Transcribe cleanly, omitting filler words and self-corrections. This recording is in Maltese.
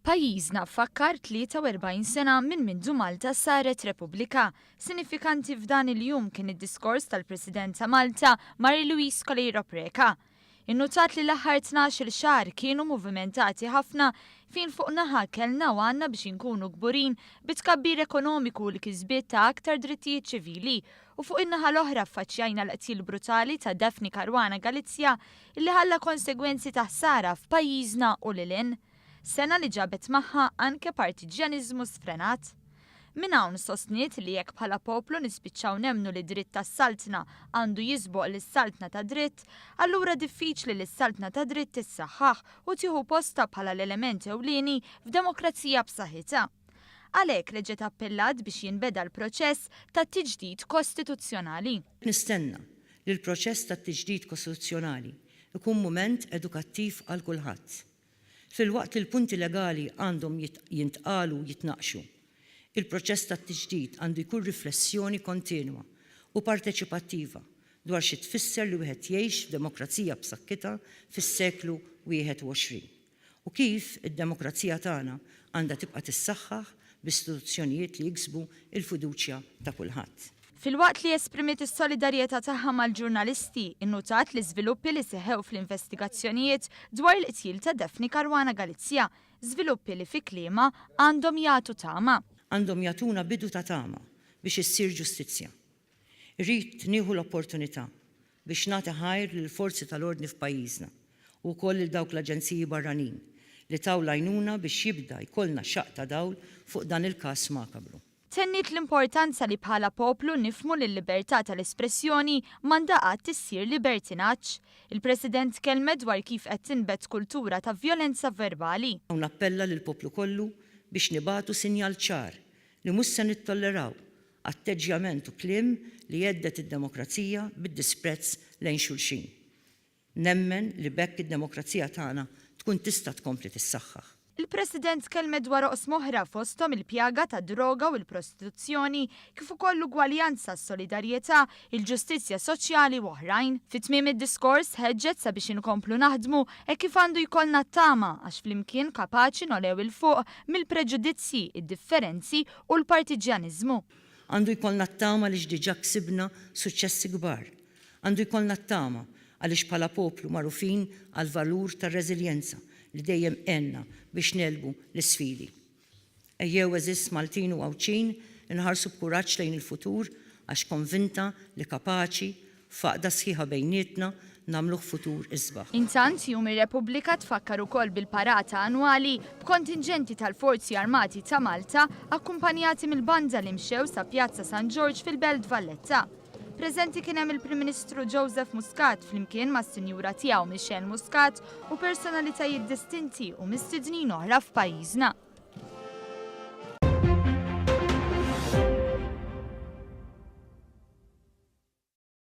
Pajjiżna fakkar 43 sena minn mindu Malta saret Repubblika. Sinifikanti f'dan il-jum kien id-diskors tal-President ta' Malta, Marie-Louise Coleiro Preca. Innutat li l-aħħar 12-il xahar kienu movimentati ħafna fejn fuq naħa kellna u għandna biex inkunu kburin bit-tkabbir ekonomiku u l-kisbiet ta' aktar drittijiet ċivili u fuq in-naħa l-oħra ffaċċjajna l-qtil brutali ta' Daphne Caruana Galizia illi ħalla konsegwenzi ta' ħsara f'pajjiżna u lil hinn. Sena li ġabet magħha anke partiġġjaniżmu sfrenat. Minn hawn sostniet li jekk bħala poplu nispiċċaw nemmnu li d-dritt tas-saltna għandu jisboq lis-saltna tad-dritt, allura diffiċli li s-saltna tad-dritt tissaħħaħ u tieħu postha bħala l-element ewlieni f'demokrazija b'saħħitha. Għalhekk reġgħet appellat biex jinbeda l-proċess ta' tiġdid kostituzzjonali. Nistenna li l-proċess tat-tiġdid kostituzzjonali jkun mument edukattiv għal kulħadd. Filwaqt li l-punti legali għandhom jintqalu u jitnaqqxu, il-proċess tat-tiġdid għandu jkun riflessjoni kontinwa u parteċipattiva dwar xi tfisser li wieħed jgħix f'demokrazija b'saħħitha fis-seklu 21 u kif id-demokrazija tagħna għandha tibqa' tissaħħaħ b'istituzzjonijiet li jiksbu l-fiduċja ta' kulħadd. Filwaqt li esprimiet is-solidarjetà tagħha mal-ġurnalisti, innutat l-iżviluppi li seħħew fl-investigazzjonijiet dwar il-qtil ta' Daphne Caruana Galizia, żviluppi li fi kliemha għandhom jagħtu tama. Għandhom jagħtuna bidu ta' tama biex issir ġustizzja. Irrid nieħu l-opportunità biex nagħti ħajr lill-forzi tal-ordni f'pajjiżna u wkoll lil dawk l-aġenziji barranin li taw l-għajnuna biex jibda jkollna xaqq ta' dawl fuq dan il-każ makabru. Tenniet l-importanza li bħala poplu nifhmu li l-libertà tal-espressjoni m'għandha qatt issir libertinaġġ. Il-President tkellmet dwar kif qed tinbet kultura ta' vjolenza verbali. Hawn nappella lill-poplu kollu biex nibagħtu sinjal ċar li mhux se nittolleraw atteġġjament u kliem li jhedded id-demokrazija bid-disprezz lejn xulxin. Nemmen li b'hekk id-demokrazija tagħna tkun tista' tkompli tissaħħaħ. Il-President tkellmet dwar oqsma oħra fosthom il-pjaga tad-droga u l-prostituzzjoni kif ukoll l-ugwaljanza, s-solidarjetà, il-ġustizzja soċjali u oħrajn. Fi tmiem id-diskors ħeġġet sabiex inkomplu naħdmu hekk kif għandu jkollna t-tama għax flimkien kapaċi nogħlew 'il fuq mill-preġudizzji, id-differenzi u l-partiġġjaniżmu. Għandu jkollna t-tama għaliex diġà ksibna suċċessi kbar. Għandu jkollna t-tama għaliex bħala poplu magħrufin għall-valur tar-reżiljenza li dejjem għenna biex negħlbu l-isfidi. Ejjew għeżież Maltin u Għawdxin inħarsu b'kuraġġ lejn il-futur għax konvinta li kapaċi, f'għaqda sħiħa bejnietna, nagħmluh futur isbaħ. Intant, Jum ir-Repubblika tfakkar ukoll bil-parata annwali b'kontinġenti tal-Forzi Armati ta' Malta akkumpanjati mill-banda li mxew sa Pjazza San Ġorġ fil-Belt Valletta. Preżenti kien hemm il-Prim Ministru Joseph Muscat flimkien mas-Sinjura tiegħu Michelle Muscat u personalitajiet distinti u mistednin oħra f'pajjiżna.